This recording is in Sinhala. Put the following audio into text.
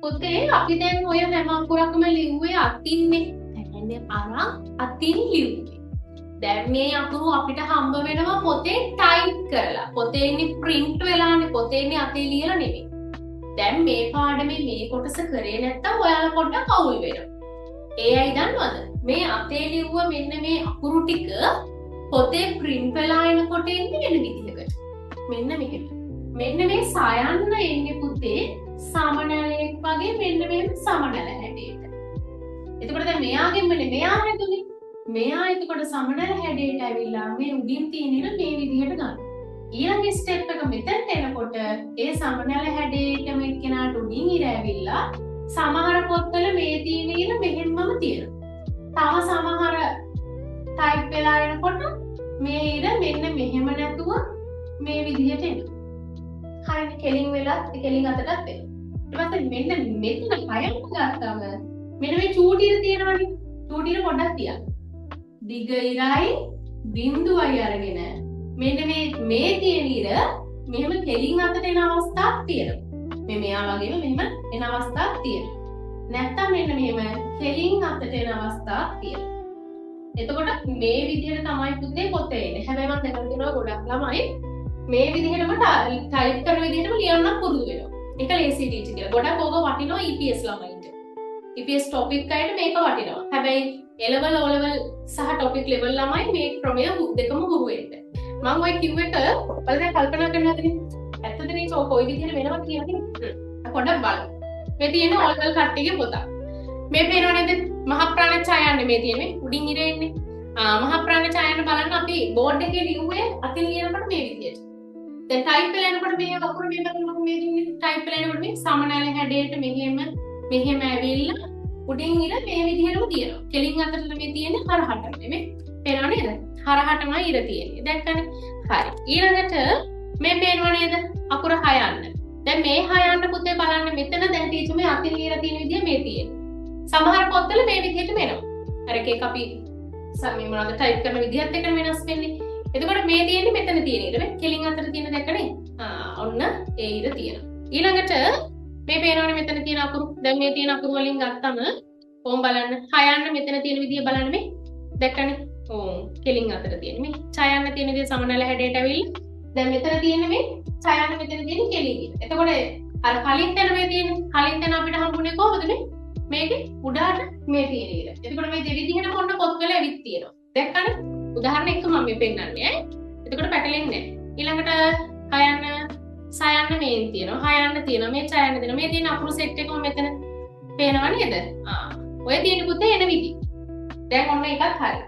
පොතේ අපි දැන් ඔය හැම අකුරක්ම ලිව්වේ අතින්නේ. පැන අරන් අතින් ලිව්වේ. දැන් මේ අකුරු අපිට හම්බ වෙනවා පොතේ ටයිප් කරලා. පොතේ ඉන්නේ ප්‍රින්ට් වෙලානේ, පොතේ ඉන්නේ අතේ ලියලා නෙමෙයි. දැන් මේ පාඩමේ මේ කොටස කරේ නැත්තම් ඔයාලා පොඩ්ඩක් අවුල් වෙනවා. ඒ අය දන්නවද? මේ අතේ ලිව්ව මෙන්න මේ අකුරු ටික පොතේ ප්‍රින්ට් වෙලා එනකොට එන්නේ වෙන විදිහකට. මෙන්න මෙහෙම. මෙන්න මේ සයන්න එන්නේ පුතේ සමනලයක් වගේ මෙන්න මෙහෙම සමනල හැඩයට. එතකොට දැන් මෙයාගෙන්මනේ මෙයා හැදුනේ. මෙයා එතකොට සමනල හැඩයට ඇවිල්ලා මේ උඩින් තියෙන ඉර මේ විදිහට ගන්න. ඊළඟ ස්ටෙප් එක මෙතනට එනකොට ඒ සමනල හැඩයටම එක්කෙනාට උඩින් ඉර ඇවිල්ලා සමහර පොත්වල මේ තියෙන ඉර මෙහෙම්මම තියෙනවා. තව සමහර ටයිප් වෙලා එනකොට මේ ඉර මෙන්න මෙහෙම නැතුව මේ විදිහට එනවා. හරිනේ, කෙලින් වෙලත් කෙලින් අතටත් එනවා. ඊට පස්සේ මෙන්න මෙතන හයන්න ගත්තම මෙන්න මේ චූටි ඉර තියෙනවනේ. චූටි ඉර පොඩ්ඩක් තියන්න. දිග ඉරයි බිඳුවයි අරගෙන මෙන්න මේ තියෙන ඉර මෙහෙම කෙලින් අතට එන අවස්ථාවක් තියෙනවා. මේ මෙයා වගේම මෙහෙම එන අවස්ථාවක් තියෙනවා. නැත්තම් මෙන්න මෙහෙම කෙලින් අතට එන අවස්ථාවක් තියෙනවා. එතකොට මේ විදිහට තමයි පුතේ පොතේ එන්නේ. හැබැයි මම දැකලා තියෙනවා ගොඩක් ළමයි මේ විදිහටම ටයිප් කරන විදිහටම ලියන්න පුරුදු වෙනවා. ඒක ලේසි ටීචර් කියලා. ගොඩක් ඕක වටිනවා EPS ළමයින්ට. EPS topic අයට මේක වටිනවා. හැබැයි A level, O level සහ ටොපික් ලෙවල් ළමයි මේ ක්‍රමය දෙකම හුරු වෙන්න. මම ඔය කිව් එක ඔයාලා දැන් කල්පනා කරනවා ඇතිනේ. ඇත්තද නේ ඔය කොයි විදිහට වෙනවද කියලා නේ. පොඩ්ඩක් බලමු. මේ තියෙන O level කට්ටියගේ පොතක්. මේ පේනව නේද? මහ ප්‍රාණ ඡායන්නේ මේ තියෙන්නේ උඩින් ඉර එන්නේ. මහ ප්‍රාණ ඡායන්න බලන්න අපි බෝඩ් එකේ ලිව්වේ අතින් ලියනකොට මේ විදිහට. දැන් ටයිප් වෙලා එනකොට මේ අකුරු මේ බලන්න මම මේ දුන්නේ. ටයිප් වෙලා එනකොට මේ සමනල හැඩයට මෙහෙම මෙහෙම ඇවිල්ලා උඩින් ඉර මේ විදිහටම තියෙනවා. කෙලින් අතට මේ තියෙන්නේ හරහටම නෙමෙයි. පේනව නේද? හරහටමයි ඉර තියෙන්නේ. දැක්කනේ? හරි. ඊළඟට මේ පේනව නේද? අකුර හයන්න. දැන් මේ හයන්න පුතේ බලන්න මෙතන දැන් ටීචර් මේ අතින් ලියලා තියෙන විදිය මේ තියෙන්නේ. සමහර පොත්වල මේ විදිහටම එනවා. අර එක එක අපි මේ මොනවද ටයිප් කරන විදිහත් එක්ක වෙනස් වෙන්නේ. එතකොට මේ තියෙන්නේ මෙතන තියෙන ඉර මේ කෙලින් අතට තියෙන දැක්කනේ. ඔන්න ඒ ඉර තියෙනවා. ඊළඟට මේ පේනවනේ මෙතන තියෙන අකුරු. දැන් මේ තියෙන අකුරු වලින් ගත්තම ඕම් බලන්න හයන්න මෙතන තියෙන විදිය බලන්න මේ දැක්කනේ. ඕම් කෙලින් අතට තියෙන මේ ඡයන්න තියෙන විදිය සමනල හැඩයට ඇවිල්ලා දැන් මෙතන තියෙන්නේ මේ ඡයන්න මෙතන තියෙන කෙලින් ඉර. එතකොට අර කලින් තැන මේ තියෙන කලින් තැන අපිට හම්බුනේ කොහොමද මේ? මේකේ උඩහට මේ තියෙන ඉර. එතකොට මේ දෙවිදිහටම ඔන්න පොත්වල ඇවිත් තියෙනවා. දැක්කනේ? උදාහරණ එක මම මේ පෙන්නන්නේ ඈ. එතකොට පැටලෙන්නේ නැහැ. ඊළඟට හයන්න සයන්න මේන් තියෙනවා. හයන්න තියෙනවා. මේ ඡයන්න තියෙනවා. මේ තියෙන අකුරු සෙට් එකම මෙතන පේනව නේද? ඔය තියෙන පුතේ එන විදි. දැන් ඔන්න එකත් හරි.